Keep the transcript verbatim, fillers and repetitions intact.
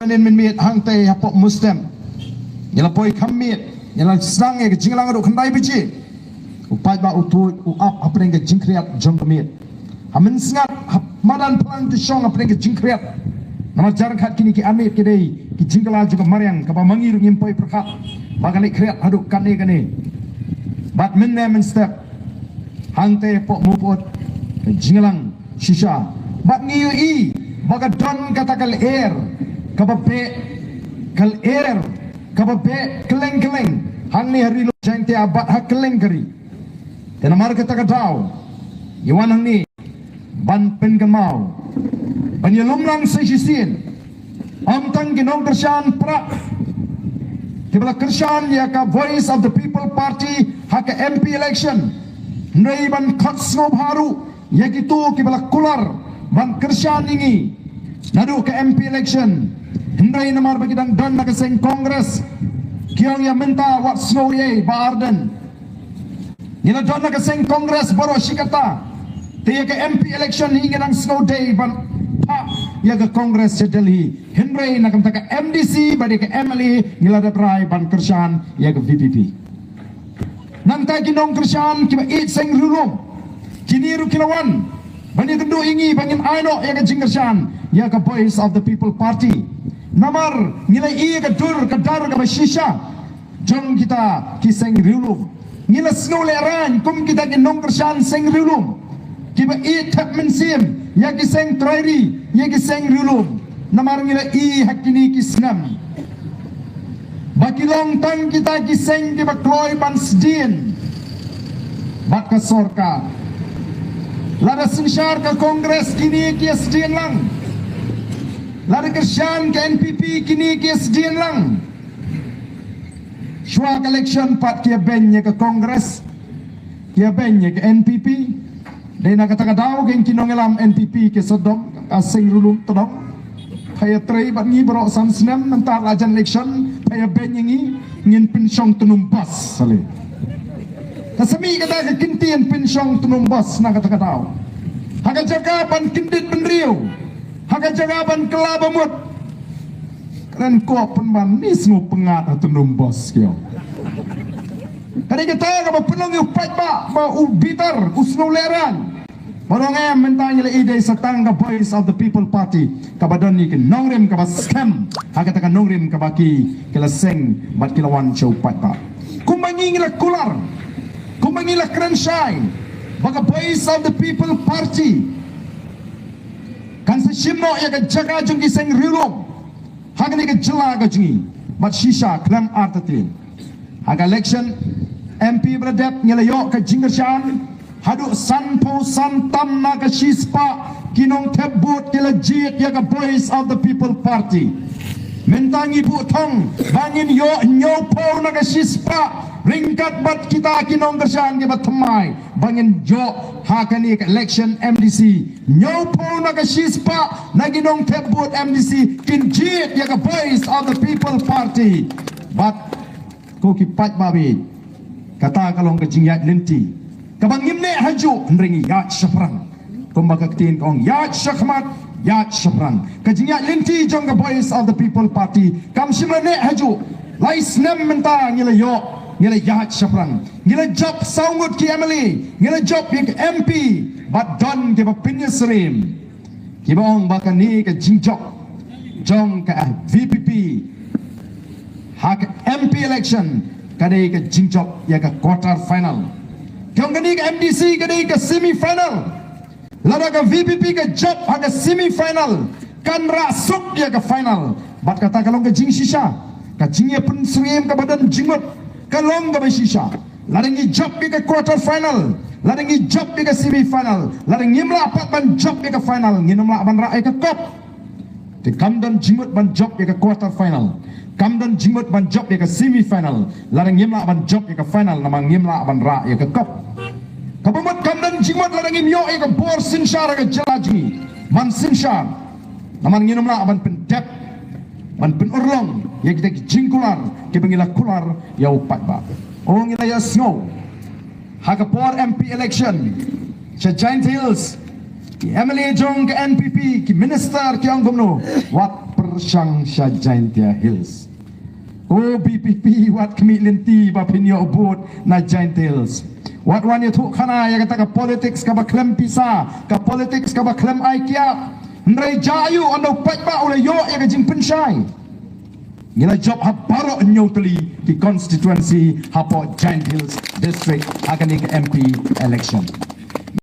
Mynmiet hangtei hapoh Mustem, ngi la poi kham miet, ngi la sdang ïa ka jingïalang haduh khyndai baje. U paidbah u tuid u ap hapdeng ka jingkhriat jong ka miet. Ha mynsngat, ha madan phlang te shong hapdeng ka jingkhriat. Namar jar khat kine ki ar miet ki dei ki jingkylla jong ka mariang kaba ma ngi ruh ngim poi pyrkhat ba ka leit khriat haduh katne katne. Bad mynne mynstep, hangtei hapoh Mawpud, ka jingïalang shisha. Bad ngi ïohi ba ka don kata ka lyer kaba beh, ka lyer kaba beh kylleng kylleng hangne ha Ri Lum Jaiñtia bad ha kylleng ka ri. Te namar kata ka daw ngi wan hangne ban pynkynmaw, ban ïalum lang sa shisien. Ym tang ki nongkyrshan Prah kiba la kyrshan ïa ka Voice of the People Party ha ka M P election, hynrei ban khot sngewbha ruh ïa kito kiba la kular ban kyrshan ïa ngi naduh ka M P election, hynrei namar ba ki dang don na ka seng Congress, ki ong ïa mynta wat sngew ei Bah Ardent. Ngi la don na ka seng Congress baroh shi katta. Te ïa ka M P election hi ngi dang sngew dei ban phah ïa ka Congress sha Delhi. Hynrei na ka bynta ka M D C bad ïa ka M L A ngi la dep rai ban kyrshan ïa ka V P P. Nangta ki nongkyrshan kiba ïeit seng riewlum, kine ruh ki la wan ban ïakynduh ïa ngi ba ngin ai noh ïa ka jingkyrshan ïa ka Voice of the People Party. Namar ngi la ïohi ïa ka dur ka dar kaba shisha jong kita ki seng riewlum. Ngi la sngew lehraiñ kum kita ki nongkyrshan seng riewlum kiba ïeit thep mynsiem ïa ki seng trai ri, ïa ki seng riewlum. Namar ngi la ïohi ha kine ki snem ba ki long tang kita ki seng kiba kloi ban sdien bad ka sorkar. Lada synshar ka Congress kine ki sdien lang. Lada kyrshan ka N P P kine ki sdien lang. Shuwa ka election pat ki ïa beiñ ïa ka Congress, ki ïa beiñ ïa ka N P P. Dei na kata ka daw keiñ ki nongïalam N P P ki sdom, ka seng riewlum tdong. Pha ïatrei bad ngi baroh san snem, mynta la jan election pha ïa beiñ ïa ngi, ngin pynshong tnum bos sale. Ka simi kata ka kyntien pynshong tnum bos na kata ka daw. Ha ka jaka ban kyndit bynriew, ha ka jaka ban kylla ba mut, kren ko pynban ni sngewpyngngad ha tnum bos ki ong. Ka dei kata kaba pynlong ïa u paidbah ba u bitar, u sngew lehraiñ. Ba ong em, mynta ngi la ïohi dei sa tang ka Voice of the People Party kaba don ïa ki nongrim kaba skhem ha kata ka nongrim kaba ki, ki la seng bad ki la wan sha u paidbah. Kumba ngi, ngi la kular, kumba ngi la kren shai ba ka Voice of the People Party kan sa shim noh ïa ka jaka jong ki seng riewlum ha kane ka jylla ka jong ngi. Bad shisha khlem artatien, ha ka election M P ba la dep ngi la ïoh ka jingkyrshan haduh sanphew san tam na ka shispah ki nongthep vote ki la jied ïa ka Voice of the People Party. Mynta ngi buh thong ba ngin ïoh hynñiewphew na ka shispah ryngkat bad kita ki nongkyrshan kiba thymmai ba ngin ïoh ha kane ka election M D C. Hynñiewphew na ka shispah na ki nongthep vote M D C kin jied ïa ka Voice of the People Party. Bad ko ki paidbah, kata ka long ka jingïaid lynti kaba ngim neh hajuh, hynrei ngi ïaid shaphrang. Kumba ka ktien ka ong, ïaid shakhmat, ïaid shaphrang. Ka jingïaid lynti jong ka Voice of the People Party kam shym la neh hajuh. Lai snem mynta ngi la ïoh, ngi la ïaid shaphrang. Ngi la jop saw ngut ki M L A, ngi la jop ïa ki M P, bad don kiba pynïasyriem, kiba ong ba kane ka jingjop jong ka V P P ha ka M P election ka dei ka jingjop ïa ka quarter final. Ki ong kane ka M D C ka dei ka semi final. Lada ka V P P ka jop ha ka semi final, kan rah suk ïa ka final. Bad kata ka long ka jingshisha. Ka jingïapynsyriem kaba don jingmut ka long kaba shisha. Lada ngi jop ïa ka quarter final, lada ngi jop ïa ka semi final, lada ngim lah pat ban jop ïa ka final, ngin ym lah ban rah ïa ka cup. Te kam don jingmut ban jop ïa ka quarter final, kam don jingmut ban jop ïa ka semi final lada ngim lah ban jop ïa ka final, namar ngim lah ban rah ïa ka cup. Kaba mut kam don jingmut lada ngim ïoh ïa ka bor synshar ha ka jylla jong ngi ban synshar, namar ngin ym lah ban pyndep, ban pynurlong ïa kita ki jingkular kiba ngi la kular ïa u paidbah. O, ngi la ïasngew ha ka por M P election sha Jaintia Hills, ki M L A jong ka N P P, ki minister ki ong kumno, wat Shang sha Jaintia Hills. O B P P, wat khmih lynti ba phin ïoh vote na Jaintia Hills. Wat wan ïathuh khana ïa kata ka politics kaba khlem pisa, ka politics kaba khlem ai kiad. Hynrei jia ïa u, ynda u paidbah u la ïoh ïa ka jingpynshai. Ngi la jop ha baroh hynñiew tylli ki constituency hapoh Jaintia Hills District ha kane ka M P election.